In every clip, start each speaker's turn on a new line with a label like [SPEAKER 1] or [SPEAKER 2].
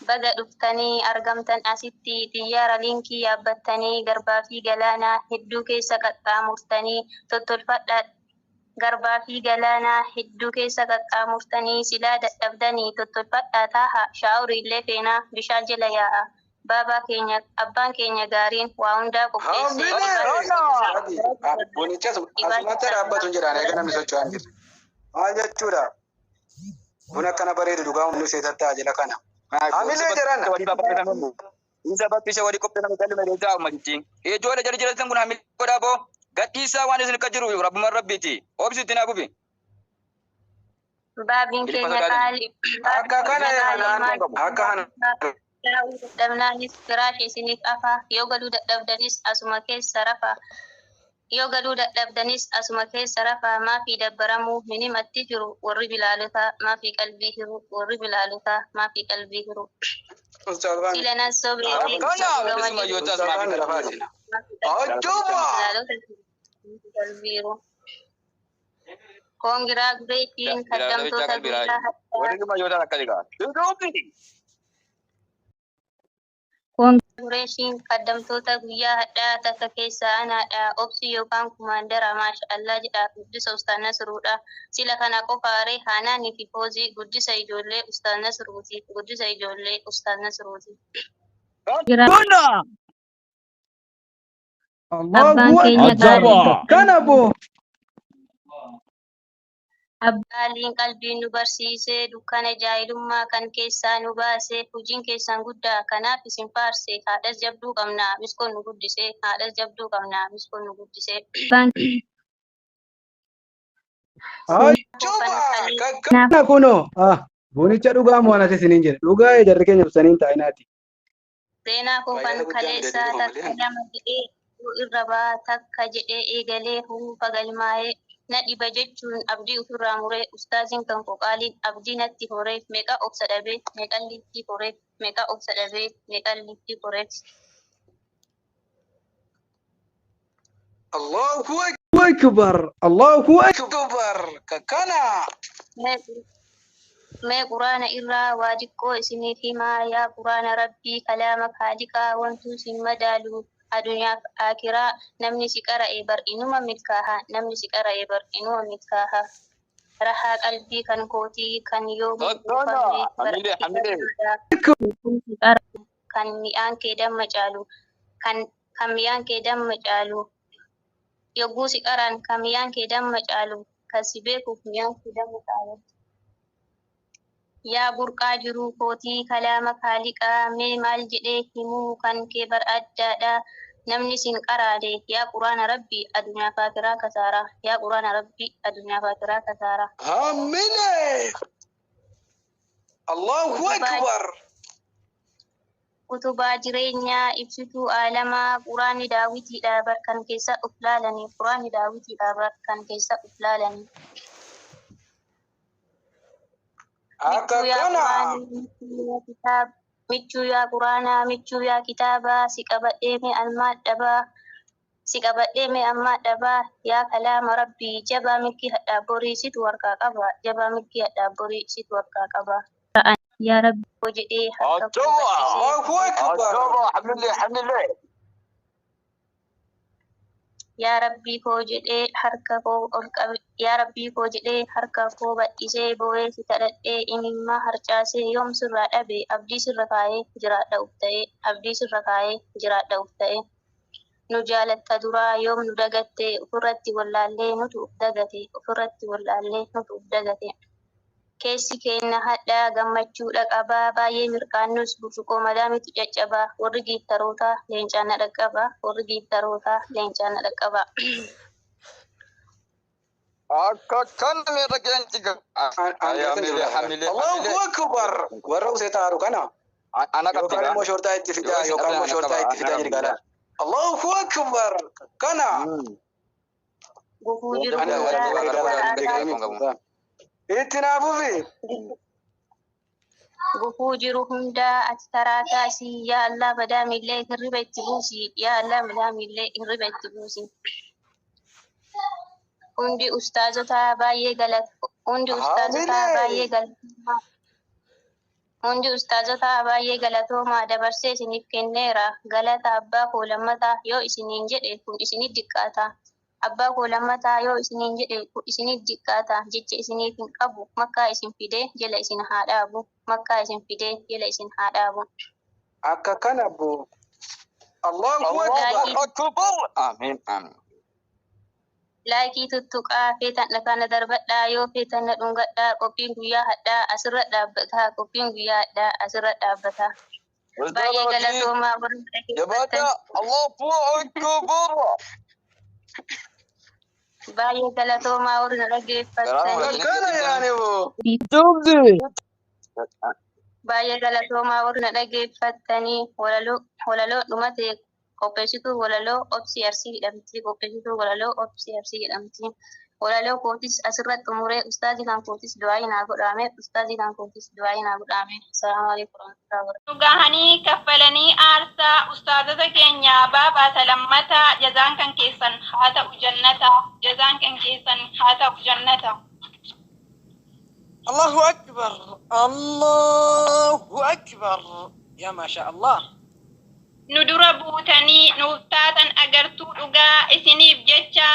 [SPEAKER 1] Baga dhuftanii argamtan asitti xiyyaara liinkii yaabbattanii garbaa fi galaanaa hedduu keessa qaxxaamurtanii tottolfadhaa garbaa fi galaanaa hedduu keessa qaxxaamurtanii silaa dadhabdanii tottolfadhaa taaha shaawuriillee feenaa bishaan jala yaa'a. Baabaa keenya abbaan keenya gaariin waa hundaa qopheessee
[SPEAKER 2] Bunicha asumatti dhaabbatu hin jedhaan eega namni socho'aa hin jirre. Maal jechuudha? Buna akkana bareedu dhugaa humni seetatti jala kana. Hamilee jedhan.
[SPEAKER 3] Isa bakkisha walii qopheeffame galma deetaa ummatichi. Ijoollee jala jiratan kun hamilee godhaa boo gadhiisaa waan isin akka jiru rabbumaan rabbiiti. Obsi itti naa bubi.
[SPEAKER 1] Baabiin keenya qaalii.
[SPEAKER 2] Akka kana akka kana.
[SPEAKER 1] Taa'uu dadhabnaanis firaasha isiniif afa yoo galuu dadhabdanis asuma keessa rafa yoo galuu dadhabdanis asuma keessa rafa maafii dabbaramuu hin himatti jiru warri bilaalotaa maafii qalbii hiru warri bilaalotaa maafii qalbii hiru. Sila nan sobree
[SPEAKER 3] Kana bilisummaa yoo taas maafii
[SPEAKER 1] qalbii hiru. Koongiraaguleeshiin kaddamtoota guyyaa
[SPEAKER 3] Warri dhuma yoo taas akka jigaa.
[SPEAKER 1] Koongiraaguleeshiin kaddamtoota guyyaa hadhaa takka keessaa anaadha. Obsi yookaan kumaandara maasha Allah jedha guddisa Ustaaz Nasruudha. Sila kana qofaaree Haanaanii fi Foozii guddisa ijoollee Ustaaz Nasruuti. Guddisa ijoollee Ustaaz Nasruuti. Abbaan keenya gaarii.
[SPEAKER 4] Kana boo.
[SPEAKER 1] Abbaaliin qalbiin nu barsiise dukkana jaahilummaa kan keessaa nu baase hojiin keessan guddaa kanaaf isin faarse haadhas jabduu qabna miskoon nu guddise haadhas jabduu qabna miskoon nu guddise.
[SPEAKER 4] Kana kunoo bunicha dhugaa moo anatti isiniin jedhe dhugaa jarri keenya ibsanii hin taa'inaati.
[SPEAKER 1] Seenaa koo kan kaleessaa takka lama jedhee irra baa takka jedhee eegalee hurufa galmaa'ee na dhiba jechuun abdii ofirraa muree ustaaziin kan koo qaaliin abdii natti horee meeqa obsa dhabee meeqa liiftii koree meeqa obsa dhabee meeqa liiftii koree.
[SPEAKER 2] Allahu
[SPEAKER 4] Akbar Allahu
[SPEAKER 2] Akbar kana.
[SPEAKER 1] Mee quraana irraa waa xiqqoo isiniif himaa yaa quraana rabbii kalaama kaaliqaa wantuu isin madaalu adunyaaf akiraa namni si qara'e bar inuma milkaaha namni si qara'e bar inuma milkaaha. Rahaa qalbii kan kootii kan yoo kan mi'aan kee damma caalu kan mi'aan kee damma caalu yogguu si qaraan kan mi'aan kee damma caalu kan si beekuuf mi'aan kee damma caalu. Yaa burqaa jiruu kootii kalaama kaaliqaa mee maal jedhee himuu kan kee bar addaadha. Namni sin qaraade yaa quraana rabbi addunyaa faakiraa kasaaraa yaa quraana rabbi addunyaa faakiraa kasaaraa.
[SPEAKER 2] Hamilee. Allahu Akbar.
[SPEAKER 1] Utubaa jireenyaa ibsituu aalamaa quraanni daawwitiidha bar kan keessa uf laalanii quraanni daawwitiidha bar kan keessa uf laalanii.
[SPEAKER 2] Akka kana.
[SPEAKER 1] Michuu yaa quraanaa michuu yaa kitaabaa si qabadhee mee almaa dhabaa si qabadhee mee ammaa dhabaa yaa kalaama rabbii jabaa milkii hadhaa borii situ harkaa qaba jabaa milkii hadhaa borii situ harkaa qaba. Yaa rabbi koo jedhee harka koo
[SPEAKER 2] Allahu Akbar.
[SPEAKER 3] Alhamdulillah alhamdulillah.
[SPEAKER 1] Yaa rabbii koo jedhee harka koo ol qabe yaa rabbii koo jedhee harka koo bal'isee boo'ee si kadhadhee imimmaa harcaasee yoom sirraa dhabe abdii sirra kaayee jiraadha uf ta'ee abdii sirra kaayee jiraadha uf ta'ee. Nu jaalatta duraa yoom nu dagatte ofirratti wallaallee nutu uf dagate ofirratti wallaallee nutu uf dagate. Keessi keenya hadhaa gammachuudha qabaa baay'ee mirqaannus burcuqoo madaamitu caccabaa warri giiftarootaa leencaan na dhaqqabaa warri giiftarootaa leencaan na dhaqqabaa.
[SPEAKER 3] Akka kana meerra keenci hamilee
[SPEAKER 2] Allahu Akbar. Warra usee taaru kana.
[SPEAKER 3] Ana qabdi
[SPEAKER 2] Yookaan immoo shortaa itti fidaa yookaan immoo shortaa itti fidaa jedhi gaala. Allahu Akbar. Kana.
[SPEAKER 1] Gufuu jiru hundaa
[SPEAKER 2] Itti naa fufi.
[SPEAKER 1] Gufuu jiru hundaa ati karaa kaasii yaa Allah madaamillee hirriba itti buusi yaa Allah madaamillee hirriba itti buusi. Hundi ustaazotaa baay'ee galat hundi ustaazotaa baay'ee galatoomaa. Hundi ustaazotaa baay'ee galatoomaa dabarsee isiniif kenneera. Galata abbaa koo lammataa yoo isiniin jedhe kun isinit diqqaata. Abbaa koo lammataa yoo isiniin jedhe kun isinit diqqaata. Jecha isiniif hin qabu. Makkaa isin fidee jala isin haa dhaabu. Makkaa isin fidee jala isin haa dhaabu.
[SPEAKER 2] Akka kana abbo. Allahu akbar.
[SPEAKER 3] Allahu akbar. Amiin amiin.
[SPEAKER 1] Laayikii tuttuqaa feetan dhakaana darbadhaa yoo feetan na dhungadhaa qophiin guyyaa hadhaa asirra dhaabbataa qophiin guyyaa hadhaa asirra dhaabbataa. Baay'ee galatoomaa warra dhaggeeffattan.
[SPEAKER 3] Jabaadhaa. Allahu akbar.
[SPEAKER 1] Baay'ee galatoomaa warra dhaggeeffattan.
[SPEAKER 2] Akkana yaani boo.
[SPEAKER 1] Baay'ee galatoomaa warra dhaggeeffattanii walaloo walaloo dhumate qopheessituu walaloo Obsii Arsii jedhamti. Qopheessituu walaloo Obsii Arsii jedhamti. Walaloo kootis asirratti xumuree ustaazii kan kootis du'aa naa godhaame. Ustaazii kan kootis du'aa naa godhaame. Assalaamu alaikum warahmatullahi wabarakatuh.
[SPEAKER 5] Dhugahanii kaffalanii aarsaa ustaazota keenya baabaa lammataa jazaan kan keessan haa ta'u jannata jazaan kan keessan haa ta'u jannata.
[SPEAKER 6] الله أكبر الله أكبر يا ما شاء الله.
[SPEAKER 5] Nu dura buutanii nuuf taatan agartuu dhugaa isiniif jecha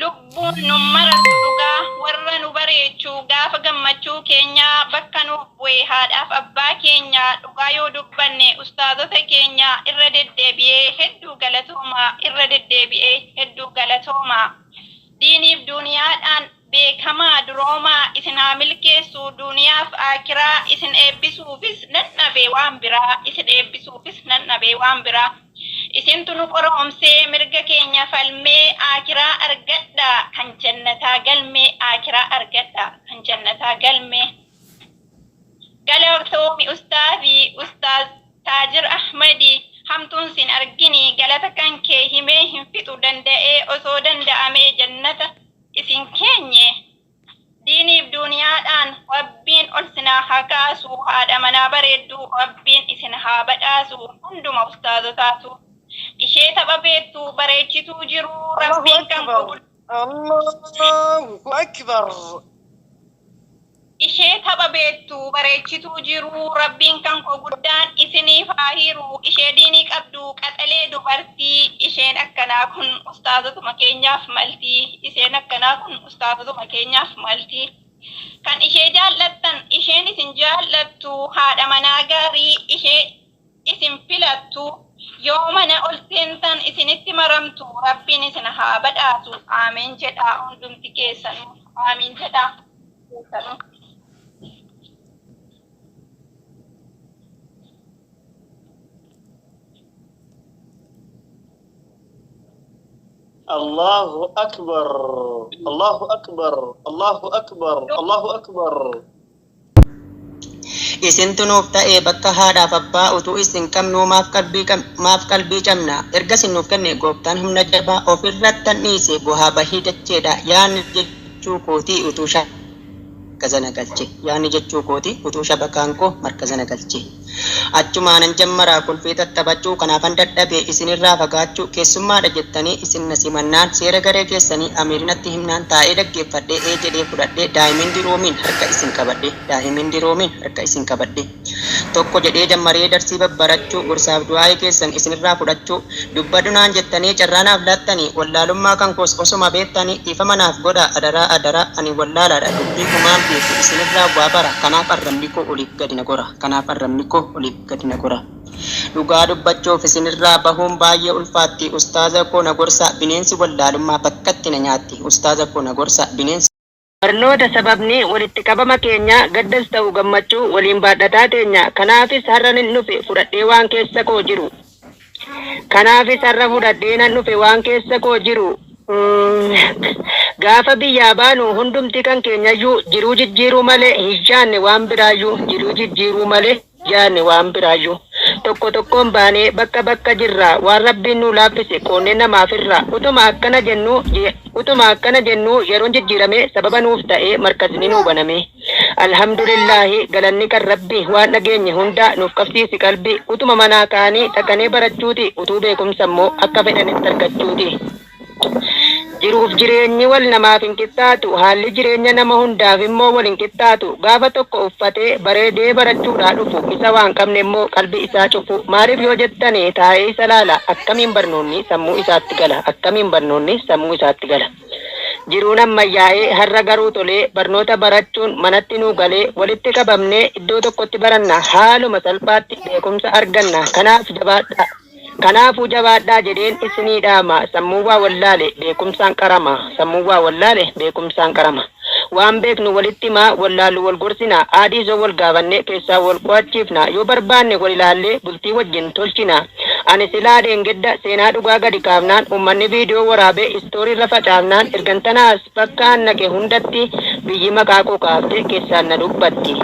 [SPEAKER 5] lubbuun nu marartu dhugaa warra nu bareechuu gaafa gammachuu keenyaa bakka nuuf bu'e haadhaaf abbaa keenya dhugaa yoo dubbanne ustaazota keenya irra deddeebi'ee hedduu galatoomaa irra deddeebi'ee hedduu galatoomaa. Diiniif duniyaadhaan beekamaa duroomaa isin haa milkeessu duniyaaf akiraa isin eebbisuufis nan dhabe waan biraa isin eebbisuufis nan dhabe waan biraa. Isintu nu qoroomsee mirga keenya falmee akiraa argadha kan jannataa galmee akiraa argadha kan jannataa galmee. Galatoomi ustaazii ustaaz Taajir Ahmadi hamtuun sin argini galata kan kee himee hin fixu danda'ee osoo danda'amee jannata isin keenye. Diiniif duniyaadhaan Rabbiin ol sinaa haa kaasu haadha manaa bareedduu Rabbiin isin haa badhaasu hunduma ustaazotaatu. Ishee tapha beektu bareechituu jiru
[SPEAKER 6] الله
[SPEAKER 5] Rabbiin kan
[SPEAKER 6] أكبر الله أكبر.
[SPEAKER 5] Ishee tapha beektu bareechituu jiru Rabbiin kan koo guddaan isiniif haa hiru ishee diinii qabdu qaxalee dubartii isheen akkanaa kun ustaazotuma keenyaaf maltii isheen akkanaa kun ustaazotuma keenyaaf maltii. Kan ishee jaallattan isheen isin jaallattu haadha manaa gaarii ishee isin filattu yoo mana ol seentan isinitti maramtu Rabbiin isin haa badhaasu aamiin jedhaa hundumti keessanuu aamiin jedhaa keessanuu.
[SPEAKER 7] الله أكبر الله أكبر الله أكبر الله أكبر.
[SPEAKER 8] Isintu nuuf ta'ee bakka haadhaaf abbaa utuu isin qabnuu maaf qalbii maaf qalbii cabna erga isin nuuf kenne gooftaan humna jabaa ofirrattan dhiise bu'aa bahii dacheedha yaanni jechuu kootii utuu markaza galche yaanni jechuu kooti utuu shabakaan koo markaza galche achumaanan jammaraa kulfii tattaphachuu kanaafan dadhabe isinirraa fagaachuu keessummaadha jettanii isin na simannaan seera garee keessanii amiirinatti himnaan taa'ee dhaggeeffadhee ee jedhee fudhadhee daa'imin diroomiin harka isin qabadhe daa'imin diroomiin harka isin qabadhe tokko jedhee jammaree darsii babbarachuu gorsaaf du'aa'ee keessan isinirraa fudhachuu dubbadhu naan jettanii carraanaaf laattanii wallaalummaa kan koos osoma beektanii dhiifama naaf godha adaraa adaraa ani wallaalaadha dubbii kumaan beeku isinirraa waa bara kanaaf arrabni koo oliif gadi na gora kanaaf arrabni koo oliif gadi na gora. Dhugaa dubbachuuf isinirraa bahuun baay'ee ulfaatti ustaaza koo na gorsa bineensi wallaalummaa bakkatti na nyaatti ustaaza koo na gorsa bineensi.
[SPEAKER 9] Barnoota sababni walitti qabama keenya gaddas ta'u gammachuu waliin baadhataa teenya kanaafis har'a nin dhufe fudhadhee waan keessa koo jiru. Kanaafis har'a fudhadhee nan dhufe waan keessa koo jiru. Gaafa biyyaa baanu hundumti kan keenyayyuu jiruu jijjiiruu malee hin yaanne waan biraayyuu jiruu jijjiiruu malee yaanne waan biraayyuu. Tokko tokkoon baanee bakka bakka jirra waan rabbiin nu laaffise qoonnee namaaf irra utuma akkana jennu yeroon jijjiirame sababa nuuf ta'ee markazni nuu baname. Alhamdulillaahi galanni kan rabbi waan dhageenye hunda nuuf qabsiisi qalbii utuma manaa kaanii dhaqanii barachuuti utuu beekumsa immoo akka fedhanitti argachuuti. Jiruuf jireenyi wal namaaf hin qixxaatu, haalli jireenya nama hundaaf immoo wal hin qixxaatu. Gaafa tokko uffatee bareedee barachuudhaa dhufu, isa waan qabne immoo qalbii isaa cufu. Maaliif yoo jettani taa'ee isa laala, akkamiin barnoonni sammuu isaatti gala, akkamiin barnoonni sammuu isaatti gala. Jiruun ammayyaa'ee har'a garuu tolee, barnoota barachuun manatti nuu galee, walitti qabamnee iddoo tokkotti baranna, haaluma salphaatti beekumsa arganna. Kanaaf jabaadhaa. Kanaafuu jabaadhaa jedheen isinii dhaama. Sammuu waa wallaale beekumsaan qarama. Sammuu waa wallaale beekumsaan qarama. Waan beeknu walitti himaa, wallaallu wal gorsina. Aadii osoo wal gaafanne keessaa wal qo'achiifna. Yoo barbaanne wal ilaallee bultii wajjin tolchina. Ani silaa dheengadda seenaa dhugaa gadi kaafnaan uummanni viidiyoo waraabee istoorii irra facaafnaan ergantanaas bakka an naqe hundatti biyyi maqaa koo kaaftee keessaan na dubbatti.